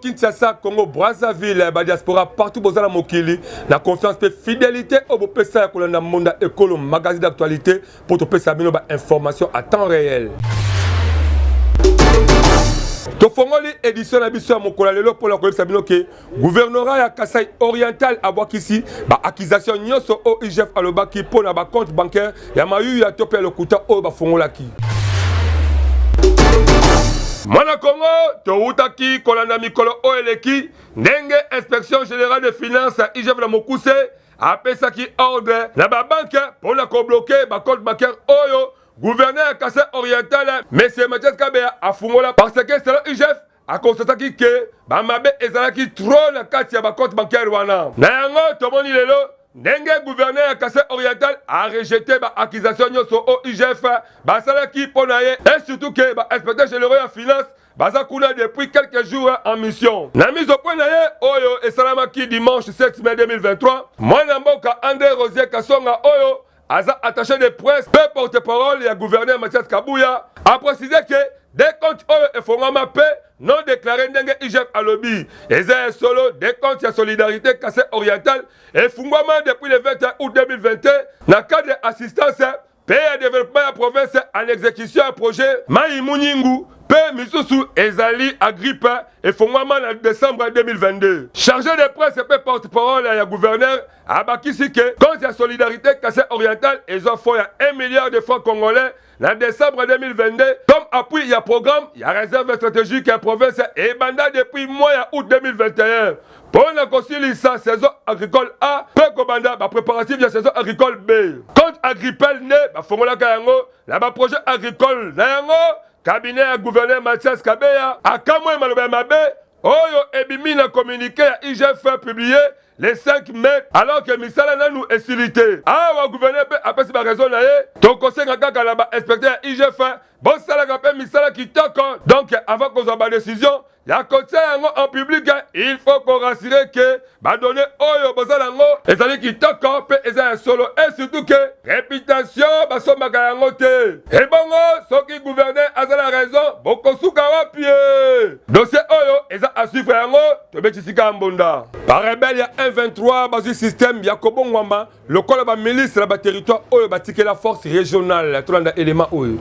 Kinshasa, Congo Brazzaville, ba diaspora partout boza na mokili, na confiance pe fidélité oyo bopesa ya kolanda Mbonda Ekolo magazine d'actualité mpo topesa bino ba information à temps réel. Tofongoli édition na biso ya mokolo ya lelo mpo na koyebisa bino ke gouvernorat ya Kasai Oriental abwakisi ba accusation nyonso oyo IGF alobaki mpo na ba compte bancaire ya mayuya to mpe ya lokuta oyo bafongolaki. Mwana Congo, towutaki kolanda mikolo oyo eleki ndenge Inspection Générale de Finance ya IGF na mokuse apesaki ordre na babanke mpo na kobloke bacompte bancaire oyo gouverneur ya Kasai Oriental Monsieur Mathias Kabeya afungola parce que selon IGF akonstataki ke bamabe ezalaki trop na kati ya bacompte bancaire wana. Na yango tomoni lelo ndenge gouverneur ya Kasai Oriental a rejeté ba accusation nyonso oyo IGF basalaki mpo na ye et surtout ke ba inspecteurs généraux ya finance baza kuna depuis quelques jours en mission. Na mise au point na ye oyo esalamaki dimanche 7 mai 2023, mwana mboka André Rosier Kasonga oyo aza attaché de presse pe porte-parole ya gouverneur Mathias Kabuya a précisé que des comptes oyo efongwama pe non déclaré ndenge IGF alobi eza ya solo. Des comptes ya solidarité Kasai Oriental efungwama depuis le 21 août 2021 na cadre assistance pe ya développement ya province en exécution ya projet Mai Munyingu, mpe misusu ezali Agrippe efongwama na décembre 2022. Chargé de presse mpe porte-parole ya gouverneur abakisi ke compte ya solidarité Kasai Oriental ezwa fonds ya 1 milliard de francs congolais na décembre 2022 comme appui ya programme ya réserve stratégique ya province ebanda depuis mois ya août 2021 mpo na kosilisa saison agricole A mpe kobanda bapréparatif ya saison agricole B. Compte Agripel nde bafongolaka yango na baprojet agricole. Na yango cabinet ya gouverneur Mathias Kabeya akamwe maloba ya mabe oyo ebimi na communiqué ya IGF publié le 5 mai alors que misala nanu esili te. Awa gouverneur mpe apesi baraison na ye. Tokosenga kaka na bainspecteur ya IGF bosalaka mpe misala kitoko, donc avant kozwa badécision ya kotia yango en public, il faut korassurer ke badonnées oyo bozala yango ezali kitoko mpe eza ya solo, et surtout ke réputation basombaka yango te. Ebongo soki gouverneur aza na raison, bokosuka wapi? Ye dossier oyo eza à suivre, yango tobeti sika ya mbonda. Barebelles ya 123 bazwi système ya kobongwama lokola bamilice na baterritoire oyo batikela force régionale. Tolanda élément oyo.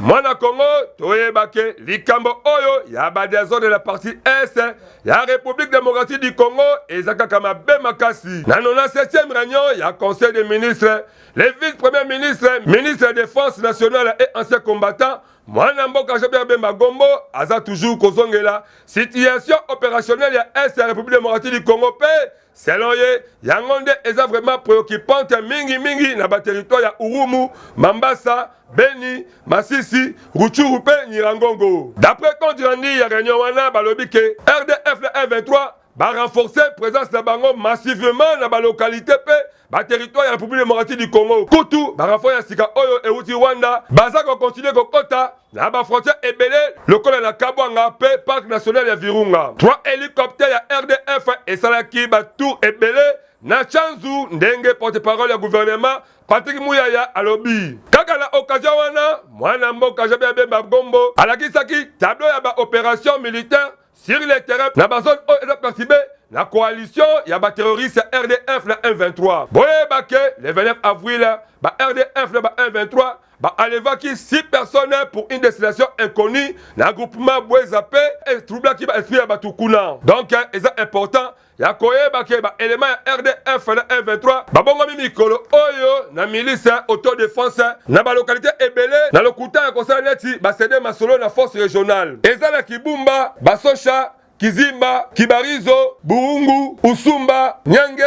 Mwana Congo, toyeba ke likambo oyo ya badésordre la partie est ya République démocratique du Congo eza kaka mabe makasi. Na 97e réunion ya conseil des ministres, le vice premier ministre, ministre ya défense nationale et ancien combattant, mwana mboka Jean-Pierre Bemba Gombo, aza toujours kozongela situation opérationnelle ya est ya République démocratique du Congo, mpe selon ye yango nde eza vraiment préoccupante mingimingi na baterritoire ya Irumu, Mambasa, Beni, Masisi, Rutshuru mpe Nyirangongo. D'après compte rendu ya réunion wana, balobi ke RDF na 123 barenforcer présence na bango massivement na balocalité mpe baterritoire ya République démocratique du Congo. Kutu barenfort ya sika oyo euti Rwanda baza kocontinuer kokɔta na bafrontière ebele lokola na Kabwanga mpe parc national ya Virunga. Trois hélicoptère ya RDF esalaki batour ebele na Chanzu, ndenge porte-parole ya gouvernement Patrick Muyaya alobi. Kaka na occasion wana, mwana mboka Jean-Pierre Bemba Gombo alakisaki tableau ya baopération militaire sur le terrain na bazone oyo eza perturbé na coalition ya baterroriste ya RDF na 123. Boyeba ke le 29 avril, ba RDF na ba 123 baenlevaki 6 personnes pour une destination inconnue na groupement Bweza mpe etroublaki baesprit ya bato kuna. Donc eza important ya koyeba ke baélément ya RDF na 123 babongami mikolo oyo na milice autodéfense na balocalité ebele na lokuta ya kosala neti bacéder masolo na force régionale. Eza na Kibumba, Basosha, Kizimba, Kibarizo, Burungu, Usumba, Nyange,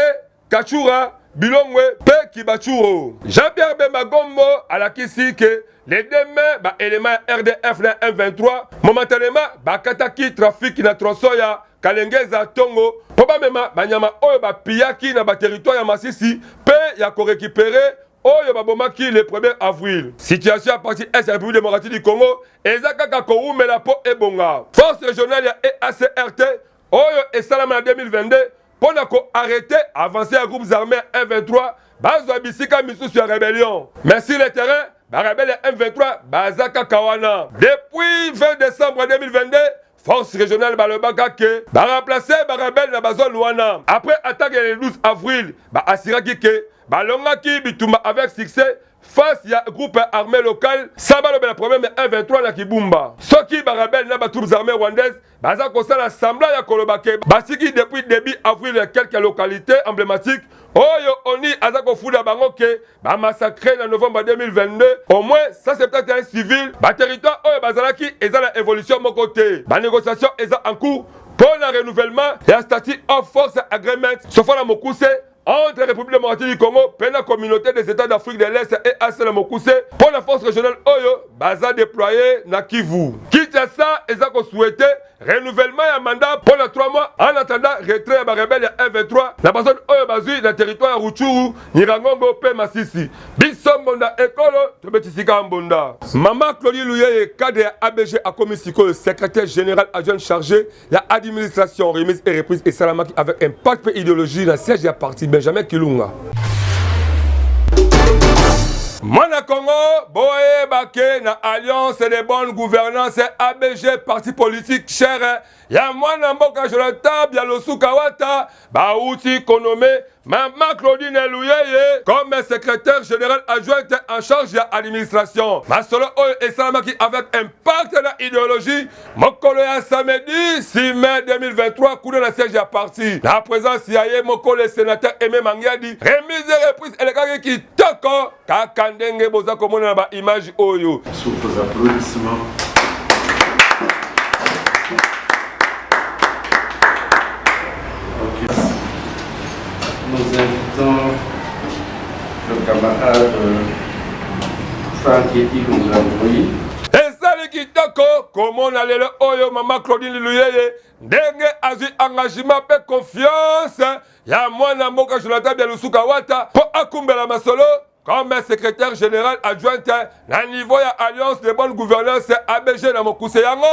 Kachura, Bilongwe mpe Kibachuro. Jean-Pierre Bemba Gombo alakisi ke le 2 mai, baélément ya RDF na 123 momentanément bakataki trafic na tronçon ya Kalengeza Tongo mpo bamema banyama oyo bapiyaki na baterritoire ya Masisi mpe ya korécupérer oyo babomaki le 1er avril. Situation ya partie est ya République démocratique du Congo eza kaka kowumela mpo ebonga. Force régionale ya EACRT oyo esalama na 2022 mpo na koarrêter avancée ya groupes armés 123 bazwa bisika misusu ya rébellion, mais sur le terrain. Barebelles ya M23 baza kaka wana. Depuis 20 décembre 2022, force régionale balobaka ke baremplace barebelle na bazone wana. Après attaque ya le 12 avril, baassuraki ke balongaki bitumba avec succès face ya groupe armé local sa balobela problème ya 123 na Kibumba. Soki barebelle na batroupes armées rwandaises baza kosala semblant ya koloba ke basiki depuis début avril ya quelques localités emblématiques oyo ONU aza kofunda bango ke bamassacre na novembre 2022 au moins 171 civils, baterritoire oyo bazalaki eza na évolution moko te. Banégociation eza en cours mpo na renouvellement ya statut of force agreement, SOFA na mokuse, entre République démocratique du Congo mpe na Communauté des États d'Afrique de l'Est, EAC na mokuse, mpo na force régionale oyo baza déployé na Kivu. Kinshasa eza kosouhaite renouvellement ya mandat mpo na 3 mois en attendant retrait ya barebelle ya 123 na bazone oyo bazwi na territoire ya Rutshuru, Nyiragongo mpe Masisi. Biso mbonda ekolo tobetisika mbonda. Mama Claudie Luyeye, cadre ya ABG, akomi sikoyo secrétaire général adjoint chargé ya administration. Remise et reprise esalamaki avec impact mpe idéologie na siège ya parti Benjamin Kilunga. Mwana Congo, boyeba ke na Alliance de bonne gouvernance, ABG, parti politique cher ya mwana mboka Jonathan Bialosuka Wata, bauti konommer mama Claudine Luyeye comme secrétaire général adjointe en charge ya administration. Masolo oyo esalamaki avec impact na idéologie mokolo ya samedi 6 mai 2023 kuna na siège ya parti, na présence ya ye moko le sénateur Aimé Mangiadi. Remise et reprise elekaki kitoko kaka ndenge boza komona na baimage oyo. Sous vos applaudissements. Ok. Nous invitons le camarade Franck Ilunga. Ezali kitoko komona lelo oyo mama Claudine Luyeye ndenge azwi engagement mpe confiance ya mwana mboka Jonathan Bialusuka Wata mpo akumbela masolo comme secrétaire général adjointe na niveau ya Alliance de bonne gouvernance, ABG na mokuse. Yango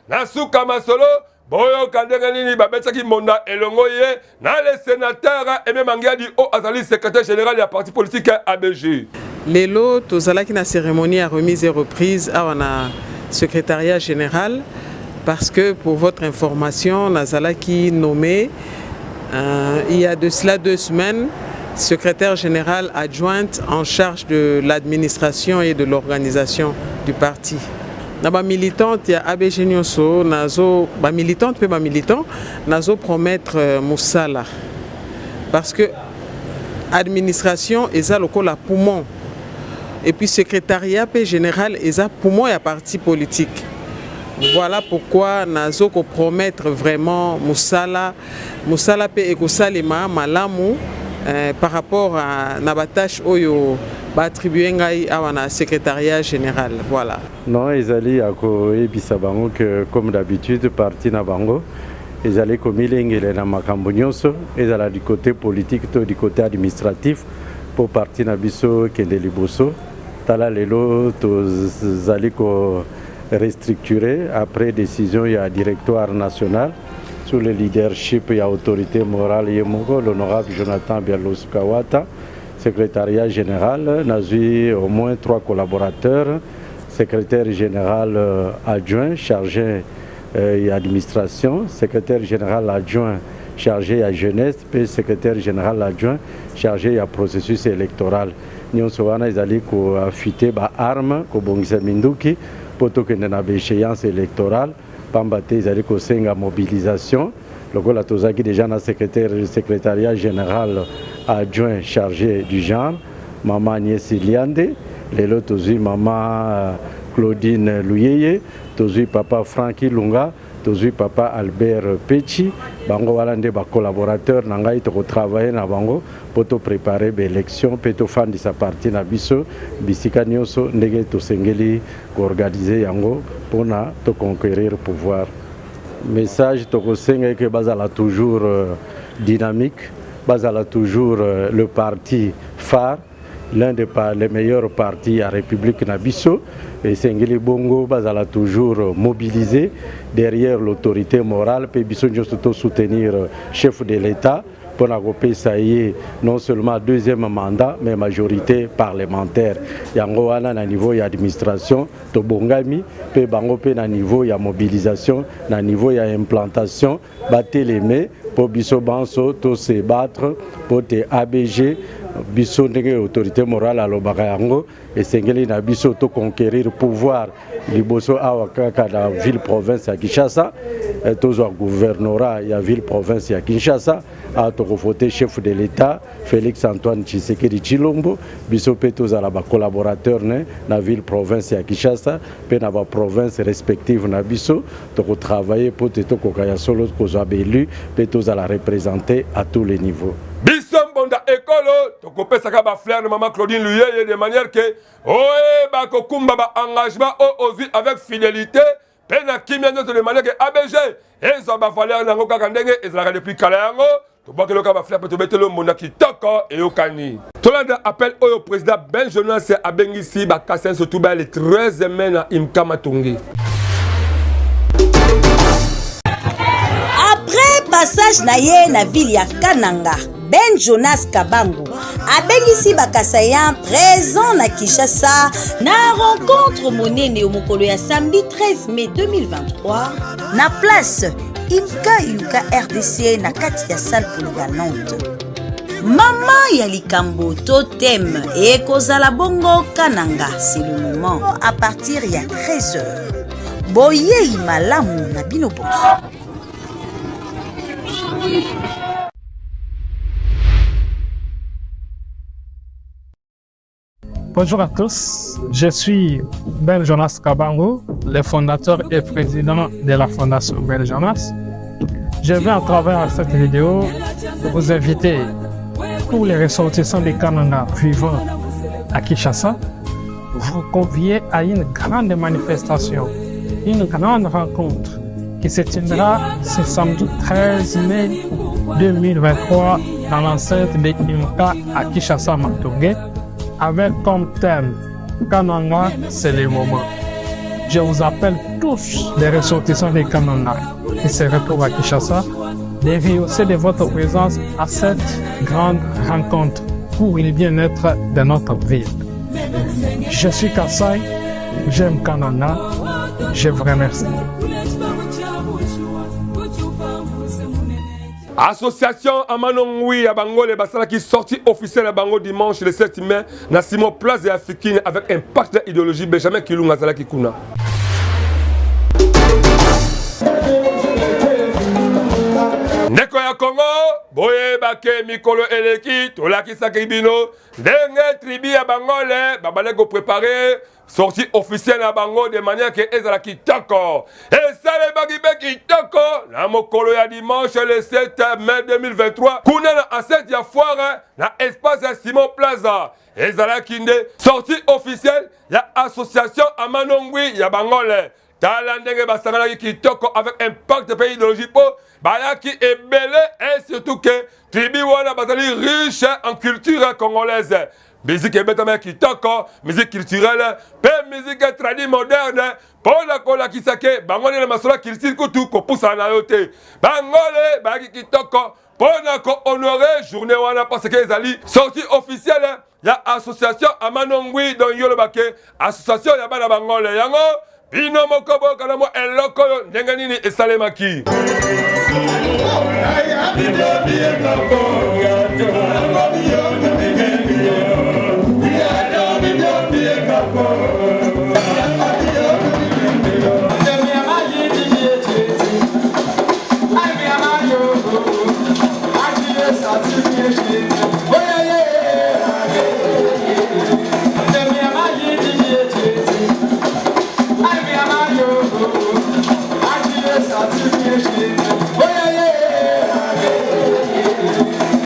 na suka masolo, boyoka ndenge nini babetaki mbonda elongo ye na le sénateur Aimé Mangiadi oyo azali secrétaire général ya parti politique ABG. Lelo tozalaki na cérémonie ya remise et reprise awa na secrétariat général parce que, pour votre information, nazalaki nommé il y a de cela 2 semaines secrétaire général adjointe en charge de l'administration et de l'organisation du parti. Na bamilitante ya ABG nyonso, nazo bamilitante mpe bamilitant, nazo promettre mosala parce que administration eza lokola poumon et puis secrétariat mpe général eza poumon ya parti politique. Voilà pourquoi nazo kopromettre vraiment mosala. Mosala mpe ekosalema malamu par rapport à, na batâche oyo baattribue ngai awa na secrétariat général. Voilà. Non, ezali ya koyebisa bango que, comme d'habitude, parti na bango ezali komilengele na makambo nyonso, ezala du côté politique to du côté administratif, mpo parti na biso ekende liboso. Tala, lelo tozali ko restructurer après décision ya directoire national sous le leadership ya autorité morale ye moko, l'honorable Jonathan Bialosuka Wata. Secrétariat général, nazwi au moins trois collaborateurs: secrétaire général adjoint chargé ya administration, secrétaire général adjoint chargé ya jeunesse mpe secrétaire général adjoint chargé ya processus électoral. Nyonso wana ezali koaffûter baarme, kobongisa minduki mpo tokende na baéchéance électorale, pamba te ezali kosenga mobilisation. Lokola tozalaki déjà na secrétaire, secrétariat général adjoint chargé du genre, mama Agnès Liande, lelo tozwi mama Claudine Luyeye, tozwi papa Frank Ilunga, tozwi papa Albert Pechi. Bango wana nde bacollaborateur na ngai. Tokotravaille na bango mpo toprépare baélection mpe tofandisa parti na biso bisika nyonso ndenge tosengeli koorganize yango mpona toconquérir pouvoir. Message tokosenga eke bazala toujours dynamique, bazala toujours le parti phare, l'un des les meilleurs partis ya République na biso. Esengeli bongo bazala toujours mobilisé derrière l'autorité morale mpe biso nyonso tosoutenir chef de l'État. mpo na kopesa ye non seulement deuxième mandat mais majorité parlementaire. Yango wana na niveau ya administration tobongami, mpe bango mpe na niveau ya mobilisation, na niveau ya implantation bateleme mpo biso banso to se battre mpo te ABG biso, ndenge autorité morale alobaka yango, esengeli na biso to conquérir pouvoir liboso awa kaka na ville province ya Kinshasa, tozwa gouvernorat ya ville province ya Kinshasa. Awa tokovote chef de l'État Félix Antoine Tshisekedi Tshilombo, biso mpe tozala bacollaborateur ne na ville province ya Kinshasa mpe na baprovince respective na biso. Tokotravaille mpo te tokoka ya solo kozwa baélu mpe tozala représenté à tous les niveaux. Biso mbonda ekolo tokopesaka bafleur na mama Claudine Luyeye de manière ke oyeba kokumba baengagement oyo ozwi avec fidélité mpe na kimia nyonso, de manière ke ABG ezwa bavaleur nango kaka ndenge ezalaka depuis kala. Yango tobwakeli oka bafleur mpe tobeteli mbonda kitoko eyokani. Tolanda appel oyo président Ben Jonas abengisi bakasaïens surtout baya le 13 mai na Imka Matonge. Après passage na ye na ville ya Kananga, Ben Jonas Kabangu abengisi bakasaïens présent na Kinshasa na rencontre monene mokolo ya samedi 13 mai 2023 na place Imka Yuka RDC, na kati ya salle polyvalente. Mama ya likambo to thème ekozala bongo "Kananga, c'est le moment", à partir ya 13 heures. Boyei malamu na bino bonso. Bonjour à tous, je suis Ben Jonas Kabango, le fondateur et président de la fondation Ben Jonas. Je vais à travers cette vidéo vous inviter, tous les ressortissants de Kananga vivant à Kinshasa, vous convier à une grande manifestation, une grande rencontre qui se tiendra ce samedi 13 mai 2023 dans l'enceinte de Imka à Kinshasa Matonge avec comme thème "Kananga, c'est le moment". Je vous appelle tous les ressortissants de Kananga qui se retrouvent à Kinshasa de rehausser de votre présence à cette grande rencontre pour le bien-être de notre ville. Je suis Kasai, j'aime Kananga, je vous remercie. Association Amanongwi ya Bangole basalaki sortie officielle ya bango dimanche le 7 mai na Simon Plaza ya Fikine avec impact ya idéologie. Benjamin Kilunga azalaki kuna. Ndeko ya Kongo, boyebake mikolo eleki tolakisaki bino ndenge tribu ya Bangole babandaki koprépare sortie officielle na bango de manière ke ezala kitoko. Esalemaki mpe kitoko na mokolo ya dimanche le 7 mai 2023 kuna na enceinte ya foire, na espace ya Simon Plaza. Ezalaki nde sortie officielle ya association Amanongwi ya Bangole. Tala ndenge basanganaki kitoko avec impact mpe idéologie, mpo bayaki ebele et surtout ke tribu wana bazali riche en culture congolaise. Musique ebetama ya kitoko, musique culturelle mpe musique tradi moderne, mpo na kolakisa ke bango nde na masolo ya culture kutu kopusana na yo te. Bangole bayaki kitoko mpo na kohonorer journée wana parce que ezali sortie officielle ya association Amanongwi, donc yo olobake association ya bana Bangole. Yango bino moko boyokana mwa eloko oyo ndenge nini esalemaki.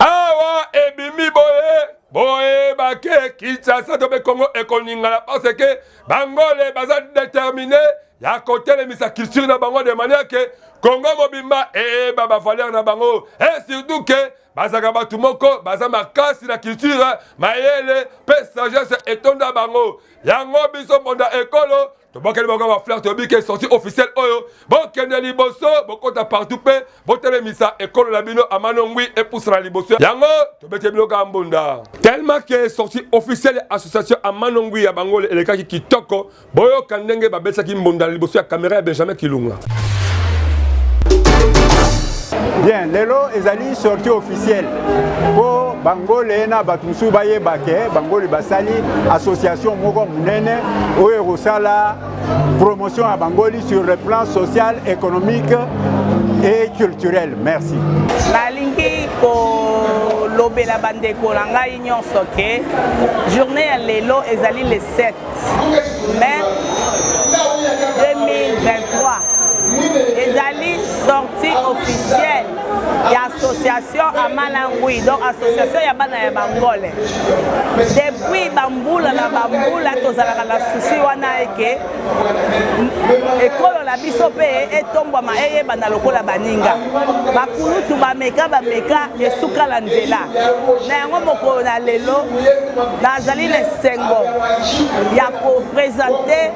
Awa ebimi boye, boyebake Kinshasa to mpe Kongo ekoningana parce que Bangole baza déterminé ya kotelemisa culture na bango de manière ke Kongo mobimba eyeba bavaleur na bango et surtout ke bazalaka bato moko baza makasi na culture, mayele mpe sagesse etonda bango. Yango biso mbonda ekolo. Tobwakeli bango ba fleur, toyebi ke sortie officielle oyo bokende liboso, bokota partout mpe botelemisa ekolo na bino Amanongwi epusana liboso. Yango tobeti bino kaka mbonda tellement ke sortie officielle ya association Amanongwi ya Bangole elekaki kitoko. Boyoka ndenge babetaki mbonda na liboso ya kamera ya Benjamin Kilunga. Bien, lelo ezali sortie officielle mpo Bangole na bato mosusu bayeba ke Bangole basali association moko monene oyo ekosala promotion ya Bangoli sur le plan social, économique et culturel. Merci. Nalingi kolobela bandeko na ngai nyonso ke journée ya lelo ezali le 7 mai 2023, ezali sortie officielle ya association Amalangui, donc association ya bana ya Bangole. Depuis bambula na bambula tozalaka na susi wana eke ekolo na biso mpe etombwama, eyebana lokola baninga. Bakulutu bameka bameka, esuka na nzela. Na yango mokolo na lelo nazali na esengo ya koprésenter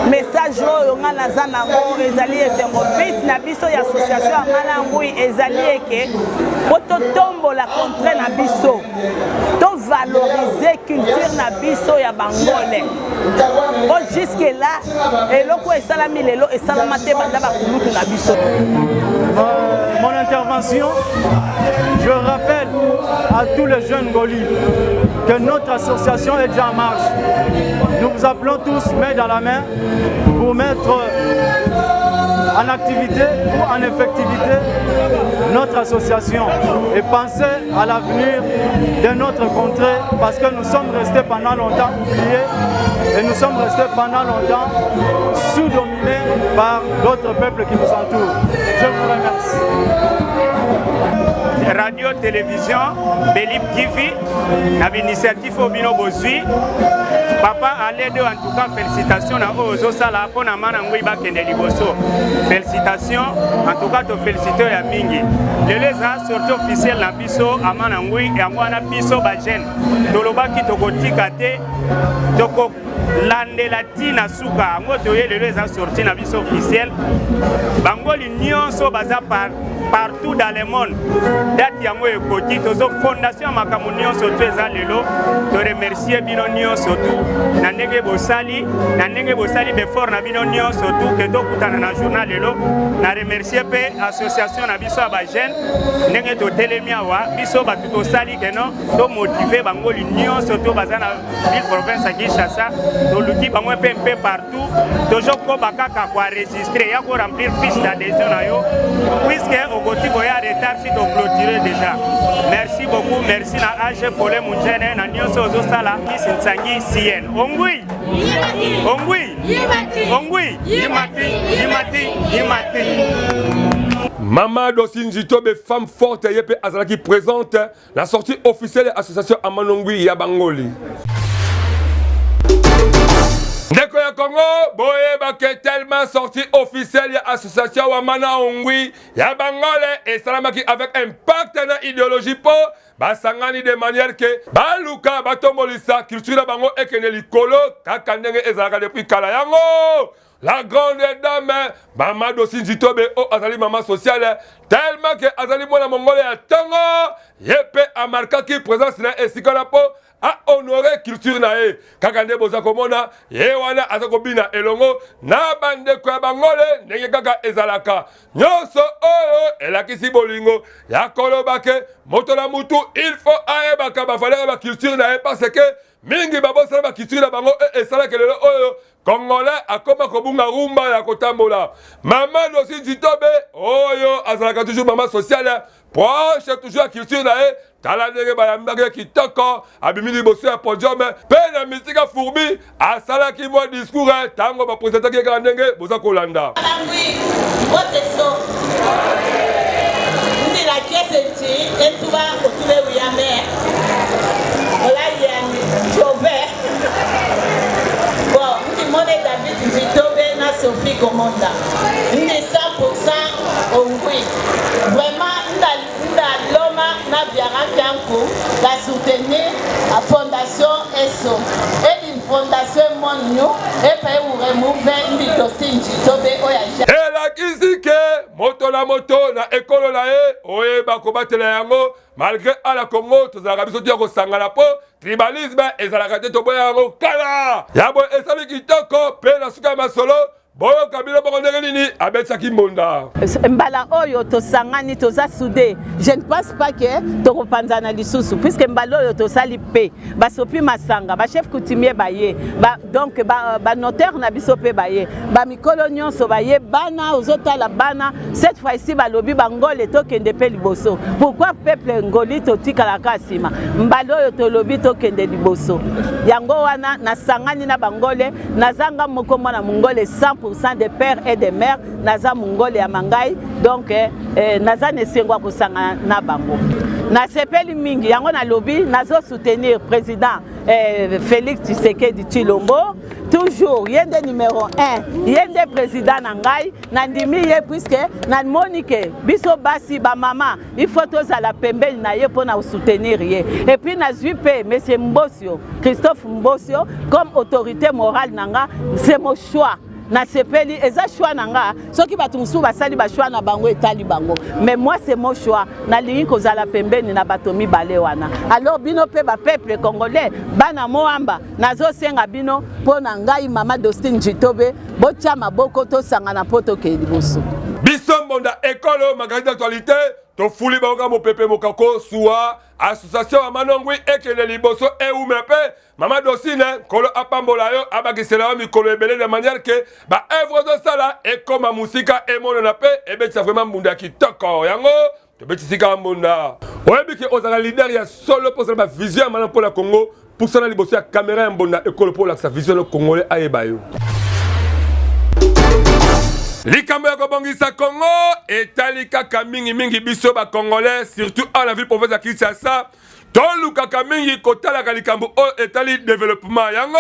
message oyo ngai naza nango. Ezali esengo. But na biso ya association ya Malangui ezali eke po totombola contrée na biso, tovaloriser culture na biso ya Bangole, po jusque là eloko esalami lelo esalama te banda bakulutu na biso. Mon intervention, je rappelle à tous les jeunes Golis que notre association est déjà en marche. Nous vous appelons tous main dans la main pour mettre en activité ou en effectivité notre association et penser à l'avenir de notre contrée, parce que nous sommes restés pendant longtemps oubliés et nous sommes restés pendant longtemps sous-dominés par d'autres peuples qui nous entourent. Je vous remercie. Radio Télévision Belip TV, na initiative oyo bino bozwi, papa Alede, en tout cas félicitation na oyo ozosala mpo na Mana Ngwi bakende liboso. Félicitation, en tout cas tofélicité ya mingi. Lelo eza sortie officielle na biso Amana Ngwi. Yango wana biso bajeune tolobaki tokotika te, tokolandela ntina suka. Yango toye lelo, eza sortie na biso officielle. Bangoli nyonso baza partout dans le monde, date yango ekoki, tozo fondation ya makambo nyonso to eza lelo. Toremercie bino nyonso tu na ndenge bosali, na ndenge bosali baeffort na bino nyonso tu ke tokutana na journal lelo. Na remercie mpe association na biso ya bajeune, ndenge totelemi awa, biso bato tosali keno tomotiver bangoli nyonso to baza na ville province ya Kinshasa. Toluki bango mpe partout, tozokoba kaka koenregistrer, ya koremplir fiche d'adhésion na yo, puisque okoki koya retard si toclôture déjà. Merci beaucoup, merci na AG Pole Munjene na nyonso ozosala. Misi Nsangi Cn Ongui Ongui Ongui Yimati Yimati Yimati. Mama Dosi Nzitobe, femme forte, ye mpe azalaki présente la sortie officielle ya association Amanongwi ya Bangoli. Ndeko ya Congo, boyebake tellement sortie officielle ya association wa Mana Ongwi ya Bangole esalamaki avec impact na idéologie, mpo basangani de manière ke baluka batombolisa culture na bango ekende likolo kaka ndenge ezalaka depuis kala. Yango la grande dame Mama Dosi Nzitobe oyo azali mama sociale, tellement ke azali mwana mongole ya ntongo, ye mpe amarkaki présence na esika na mpo ahonore culture na ye. Kaka nde boza komona ye wana aza kobina elongo na bandeko ya Bangole, ndenge kaka ezalaka. Nyonso oyo elakisi bolingo ya koloba ke moto na mutu il faut ayebaka bavaleur ya baculture na ye, parce que mingi babosana baculture na bango. E esalaki lelo oyo Congolais akoma kobunga rumba ya kotambola. Mama Dosi Nzitobe oyo azalaka toujours mama sociale, proche toujours ya culture na ye. Tala ndenge bayambaki ye kitoko, abimi liboso ya podium mpe na misika fourbi asalaki mwa discours ntango bapresentaki ye, kaka ndenge boza kolanda. Ndila kiese nti etuba otube wiyame olayani jove. Bon, ndimone David Nzitobe na Sophie Komonda, ndi 100% ongui vraiment. Nda loma na biara kianku la soutenir a fondation eso edi fondation. nyu epa ewure muve ndi Dostine Njitobe oyo aja. Elakisi ke moto na moto na ekolo na ye oyeba kobatela yango malgre ala Congo tozalaka biso tu ya kosangana mpo tribalisme ezalaka te, toboya yango kala. Ya boye esali kitoko mpe na suka ya masolo Boyoka bino moko ndenge nini abetisaki mbonda. Mbala oyo tosangani toza soude, je ne pense pas que tokopanzana lisusu puisque mbala oyo tosali pe basopi masanga ba chef coutumier baye ba, donc ba, ba notaire na biso pe baye ba mikolo nyonso baye bana ozotala bana cette fois ici balobi bangole tokende pe liboso. Pourquoi peuple ngoli totikalaka nsima? Mbala oyo tolobi tokende liboso, yango wana nasangani na bangole. Naza nga moko mwana mongole 100% de père et de mère, naza mongole ya mangai, donc eh, naza na esengo ya kosangana na bango. Nasepeli mingi yango nalobi nazo soutenir président eh, Félix Tshisekedi Tshilombo toujours ye nde numéro 1, ye nde président na ngai, nandimi ye puisque namoni ke biso basi ba mama il faut tozala pembeni na ye mpo na soutenir ye. Et puis nazwi mpe monsieur Mbosio, Christophe Mbosio comme autorité morale na nga, c'est mon choix. Nasepeli, eza choix na nga. Soki bato mosusu basali ba choix na bango etali bango, mais moi c'est mon choix, nalingi kozala pembeni na bato mibale wana. Alors bino mpe ba peuple congolais, bana Moamba, nazosenga bino mpo na ngai mama Dostine Njitobe, botia maboko tosangana mpo tokende liboso. Biso mbonda ekolo magazine d'actualité tofuli bango kaka mopepe mokako suwa association ya manongwi ekende liboso eume mpe mama Dostine nkolo apambola yo abakisela yo mikolo ebele de manière ke ba œuvre ozosala ekoma mosika emonana mpe ebetisa vraiment mbunda ya kitoko yango tobetisi kaka mbunda. Oyebi ke ozala leader ya solo mpo ozala ba vision ya malamu mpo na Congo, pusana liboso ya kamera ya mbonda ekolo mpo olakisa vision no congolais ayeba yo. Likambo ya kobongisa Congo etali kaka mingimingi biso ba congolais, surtout awa na ville province ya Kinshasa, tolukaka mingi kotalaka likambo oyo etali developpement yango.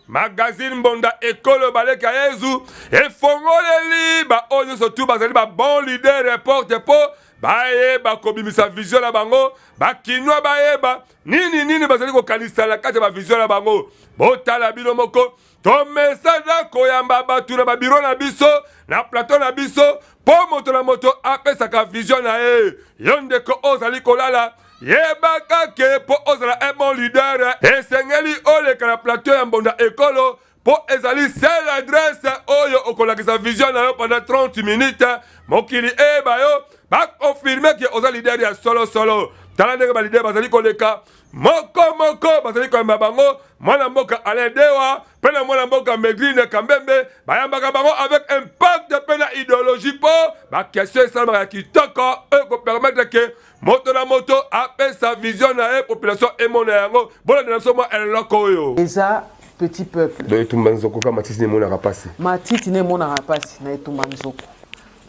Magazine Mbonda Ekolo Baleka Yezu efongoleli ba oyo nyonso tu bazali ba bon leader porte mpo bayeba kobimisa vision na bango, bakinois bayeba nini nini bazali kokanisa na kati ya ba vision na bango. Botala bino moko, tomesana koyamba bato na babiro na biso na plateau na biso mpo moto na moto apesaka vision na ye. Yo ndeko ozali kolala, yebaka ke mpo ozala un bon leader esengeli oleka na plateau ya Mbonda Ekolo mpo ezali seule adresse oyo okolakisa vision na yo pendant 30 minutes, mokili eyeba yo, bakonfirme ke oza leader ya solosolo. Tala ndenge ba leader bazali koleka moko moko, bazali koyamba bango mwana mboka Alain Dewa mpe na mwana mboka Megrine Kambembe, bayambaka bango avec impact mpe na idéologie mpo ba question esalamaka ya kitoko oyo ekopermettre ke moto na moto apesa vision na ye, population emona yango. Bolandela biso mwa eloko oyo eza petit peuple. Donc etumba nzoko ka matiti nemonaka pasi, matiti nemonaka pasi na etumba nzoko.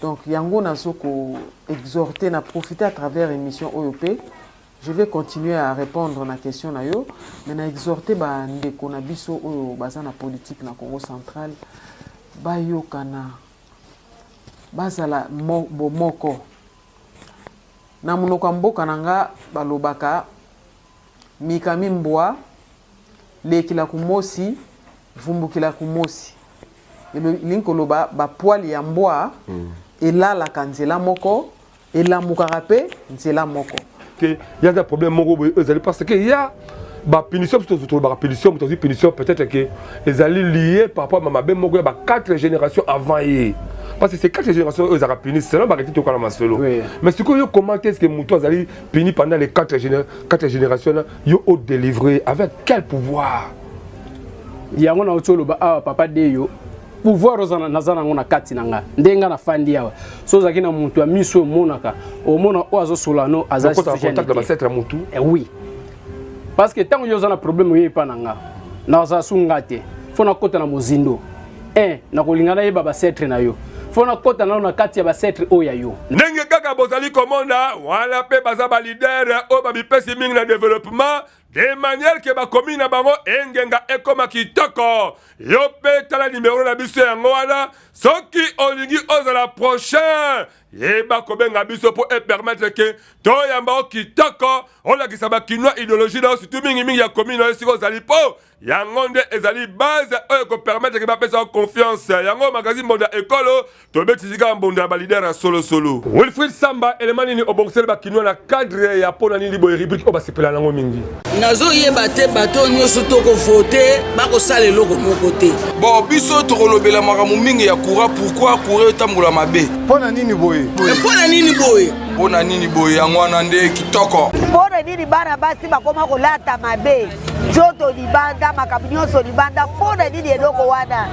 Donc yango nazo ko exhorter na profiter à travers émission oyo pe je vais continuer à répondre na question na yo, mais na exhorter ba ndeko na biso oyo baza na politique na Congo central bayokana, bazala bomoko. Na monoko ya mboka na nga balobaka mika mi mbwa lekila ku mosi vumbukila ku mosi, elingi koloba ba poils ya mbwa elalaka nzela moko, elamukaka pe nzela moko. Ke ya za problème moko boye ezali parce que ya ba punition, biso tolobaka punition, moto azwi punition peut-être que ezali lié par rapport à mabe moko ya ba 4 générations avant ye, parce que ces 4 générations oyo ezalaka puni selon bareti tokala masolo. Mais sikoyo yo, comment est-ce que moto azali puni pendant les 4 quatre générations na yo odélivrer avec quel pouvoir? Yango nauti oloba awa, papa Deyo, pouvoir oza naza nango na kati na nga, ndenge nga nafandi awa. So ozalaki na moto ya miso omonaka, omona oyo azosola no aza contact na basetre ya motu. Eh oui, parce que ntango yo oza na problème oyo epa na nga, nazala su nga te, fo nakota na mozindo un nakolinga nayeba basetre na yo, fo nakota nano na kati ya basetre oyo ya yo. Ndenge kaka bozali komona wana mpe baza baleader oyo bamipesi mingi na développement. de manière ke bakomi na bango engenga ekoma kitoko. Yo mpe tala nimero na biso yango wana, soki olingi ozala prochain, yeba kobenga biso mpo epermettre ke toyamba yo kitoko, olakisa bakinois idéologie na yo, surtout mingimingi ya commune na yo esika ozali, mpo yango nde ezali base oyo ekopermettre ke bapesa yo confiance. Yango magazine Mbonda Ekolo tobetisi kaka mbonda ya balider ya solosolo. Wilfried Samba, elema nini obongiseli bakinois na cadre ya mpo na nini boye, rubrique oyo basepela nango mingi? Nazoyeba te, bato oyo nyonso tokovote bakosala eloko moko te. Bon, biso tokolobela makambo mingi ya courant. Pourquoi courant etambola mabe? Mpo na nini boye? Mpo na nini boye? Mpo na nini boye? Yango wana nde kitoko. Mpo na nini bana basi bakoma kolata mabe, nzoto libanda, makambo nyonso libanda? Mpo na nini eloko wana?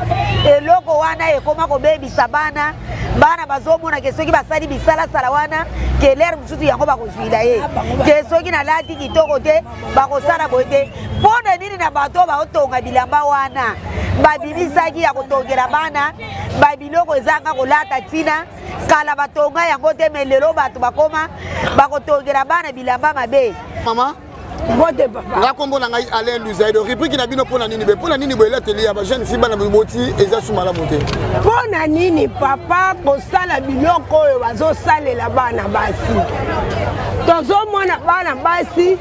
Eloko wana ekoma kobebisa bana. Bana bazomona ke soki basali bisalasala wana, ke lere mosusu yango bakozwila ye, ke soki nalati kitoko te, bakosala boye te. Mpo na nini na bato oyo baotonga bilamba wana babimisaki ya kotongela bana babiloko ezanga kolata ntina? Kala batonga yango te, me lelo bato bakoma bakotongela bana bilamba mabe. Mama. Mbote papa. Nga kombo na ngai Alain Luzaido. Rubrique na bino pona nini be? Pona nini boye elateli ya ba jeune fille bana boboti eza su malamu te? Mpo na nini papa kosala biloko oyo bazosalela bana basi? Tozomona bana basi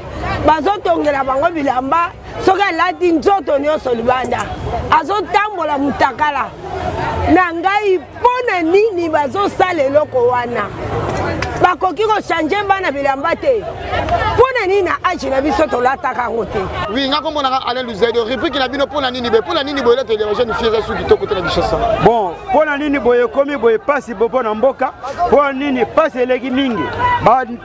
bazotongela bango bilamba, soki alati nzoto nyonso libanda, azotambola mutakala na ngai. Mpo na nini bazosala eloko wana? Bakoki kochange bana bilamba te? Mpo na nini na age na biso tolataka yango te? Oui, nga kombo na nga Alain Luzaido. Rubrique na bino mpo na nini be? Mpo na nini boye elateli ya ba jeune fille eza su kitoko te na Kinshasa? Bon, mpo na nini boye ekomi boye pasi bo mpo na mboka? Mpo na nini pasi eleki mingi?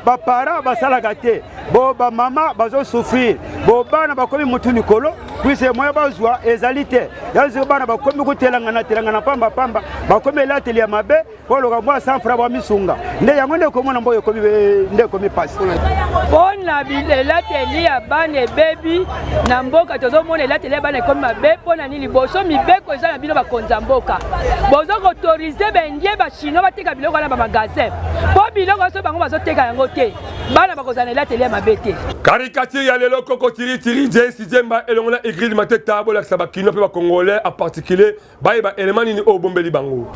Bapara basalaka te, bo bamama bazosouffrir, bo bana bakomi motu likolo puise moya bazwa ezali te. Yango bana bakomi kotelangana telangana pamba pamba, bakomi elateli ya mabe mpo oloka mwa 100 franc bamisunga nde yango nde ekomona mboka ekomi nde ekomi pasi. Mpo na elateli ya bana ebebi na mboka, tozomona elateli ya bana ekomi mabe. Mpo na nini? Liboso mibeko eza na bino bakonzi ya mboka, bozo koautorize baindien, bachinois bateka biloko wana bamagasin, mpo biloko nyonso bango bazoteka yango te, bana bakozala na elateli ya mabe te. Caricature ya lelo, koko tiri tiri JC Jemba elongo na Igril Mateta, bolakisa bakinois mpe bacongolais en particulier bayeba elema nini oyo bombeli bango.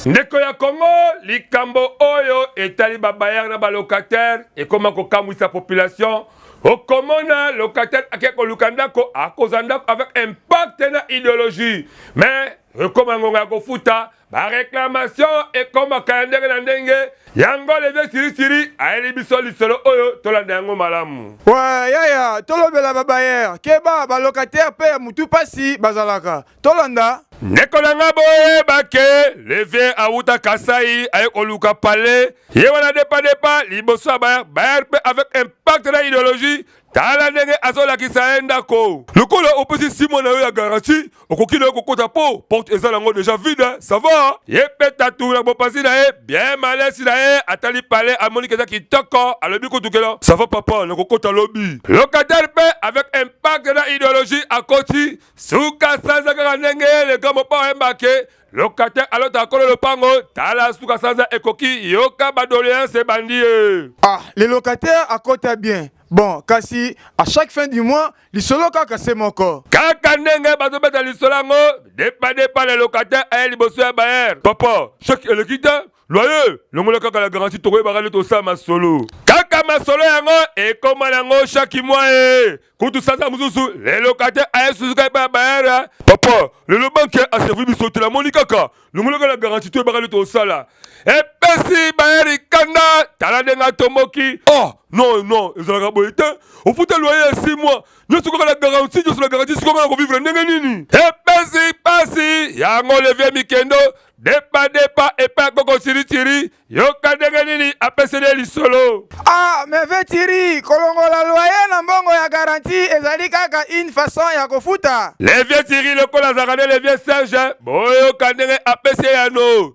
Ndeko ya Congo, likambo oyo etali babayere na balocataire ekoma kokamwisa population. Okomona locataire ake koluka ndako, akozwa ndako avec impact na idéologie, mais ekoma ngonga ya kofuta, bareklamation ekomaka ya ndenge na ndenge. Yango levie sirisiri ayeli biso lisolo oyo, tolanda yango malamu. Wa yaya, tolobela babayere, keba balocataire mpe ya mutu pasi bazalaka. Tolanda. Ndeko na nga, boyeba ke levie awuta Kasai, aye koluka palais ye wana depadepa liboso ya bayer bayer mpe avec impact na idéologie. Tala ndenge azolakisa ye ndako. Lokola opesi 6 mois na yo ya garantie, okoki na yo kokota po porte eza nango déjà vide, ça va. Ye mpe tatu na bopasi na ye bien malesi na ye, atali palais, amoniki eza kitoko, alobi kutukela: "Ça va papa, nakokota lobi." Locataire mpe avec impact na idéologie akoti. Suka sanza, kaka ndenge eleka mopa oyembake locataire alota akolo lopango. Tala, suka sanza ekoki, yoka badoléance ebandi ye. Ah, le locataire akota bien. Bon, kasi à chaque fin du mois, lisolo kaka se moko. Kaka ndenge bazobeta lisolo yango depadepa, le locataire aye liboso ya bayer: "Papa, chaque eleki te, loyer longola kaka la garantie, tokoyebaka nde tosala masolo." Kaka masolo yango ekoma nango chaque mois e kutu sanza mosusu, le locataire aye susu epai ya bayer: "Papa, lelo banque aservi biso te, namoni kaka longola kaka la garantie, toyebaka nde tosala." Epesi bayeri kanda. Tala ndenge atomboki: "Oh non non, ezalaka boye te, ofuta loyer ya 6 mois nyonso kaka na garantie, nyonso na garantie, sikoyo na kovivre ndenge nini?" Epesi pasi. Yango levie mikendo depa depa epai ya koko tiritiri, yoka ndenge nini apeseli ye lisolo. Ah, mais vetiri, kolongola loyer na mbongo ya garantie ezali kaka une façon ya kofuta. Levie tiri lokola azalaka nde levie Serge, boyoka ndenge apesi ye yano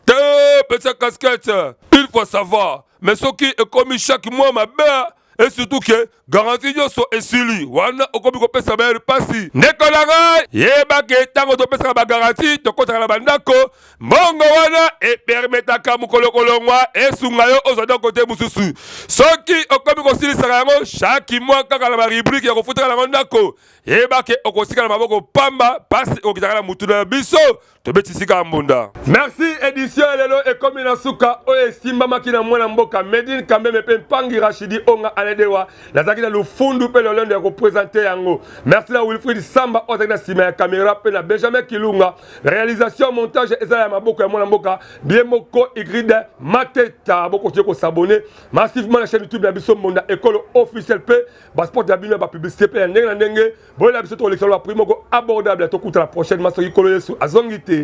te: "Pesa casquette, une fois ça va, mais soki ekomi chaque mois mabe." Et surtout que garantie nyonso esili wana okomi kopesa bayeri mpasi. Ndeko na ngai, yeba ke ntango topesaka bagarantie, tokotaka na bandako, mbongo wana epermetaka mokolo kolongwa esunga yo ozwa ndako te mosusu. Soki okomi kosilisaka yango chaque mois kaka na barubrike ya kofutaka yango ndako, yeba ke okotikala maboko pamba, mpasi ekokitaka na mutu na biso. Tobeti sika ya mbunda. Merci. Edition ya lelo ekomi na suka oyo esimbamaki na mwana mboka Medine Kambeme mpe Mpangi Rachidi Onga Aledewa. Nazalaki na lufundu mpe lolendo ya kopresente yango. Merci na Wilfried Samba oyo azalaki na nsima ya kamera mpe na Benjamin Kilunga. Réalisation montage eza ya maboko ya mwana mboka bien moko Igride Mateta. Bokoki kosabonner massivement na chaîne YouTube na biso Mbonda Ekolo officiel mpe basport ya bino ya bapublicité mpe ya ndenge na ndenge. Boyela biso tokolekisa ba prix moko abordable. Tokutana prochainement soki Nkolo Yesu azongi te.